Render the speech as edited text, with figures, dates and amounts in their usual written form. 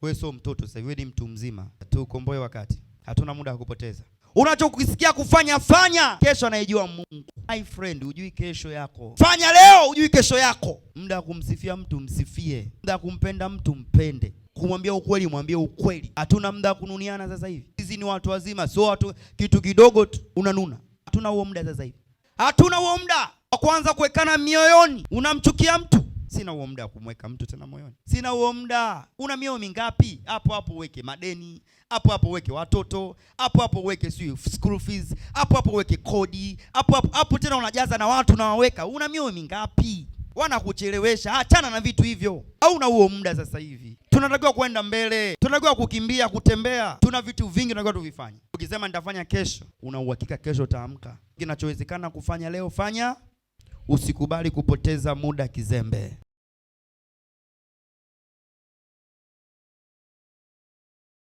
Wewe sio mtoto sasa hivi, wewe ni mtu mzima. Tuukomboe wakati, hatuna muda wa kupoteza. Unachokisikia kufanya fanya, kesho anaijua Mungu. My friend, hujui kesho yako. Fanya leo, hujui kesho yako. Muda wa kumsifia mtu msifie, muda wa kumpenda mtu mpende, kumwambia ukweli mwambie ukweli. Hatuna muda wa kununiana sasa hivi. Sisi ni watu wazima, sio watu kitu kidogo tu unanuna. Hatuna huo muda sasa hivi, hatuna huo muda wa kuanza kuwekana mioyoni. Unamchukia mtu, sina huo muda wa kumweka mtu tena moyoni, sina huo muda. Una mioyo mingapi? Hapo hapo uweke madeni, hapo hapo uweke watoto, hapo hapo uweke sijui school fees, hapo hapo uweke kodi, hapo hapo hapo tena unajaza na watu unawaweka. Una mioyo mingapi? Wanakuchelewesha. Achana na vitu hivyo, hauna huo muda sasa hivi. Tunatakiwa kwenda mbele, tunatakiwa kukimbia, kutembea. Tuna vitu vingi tunatakiwa tuvifanye. Ukisema nitafanya kesho, una uhakika kesho utaamka. Kinachowezekana kufanya leo, fanya. Usikubali kupoteza muda kizembe.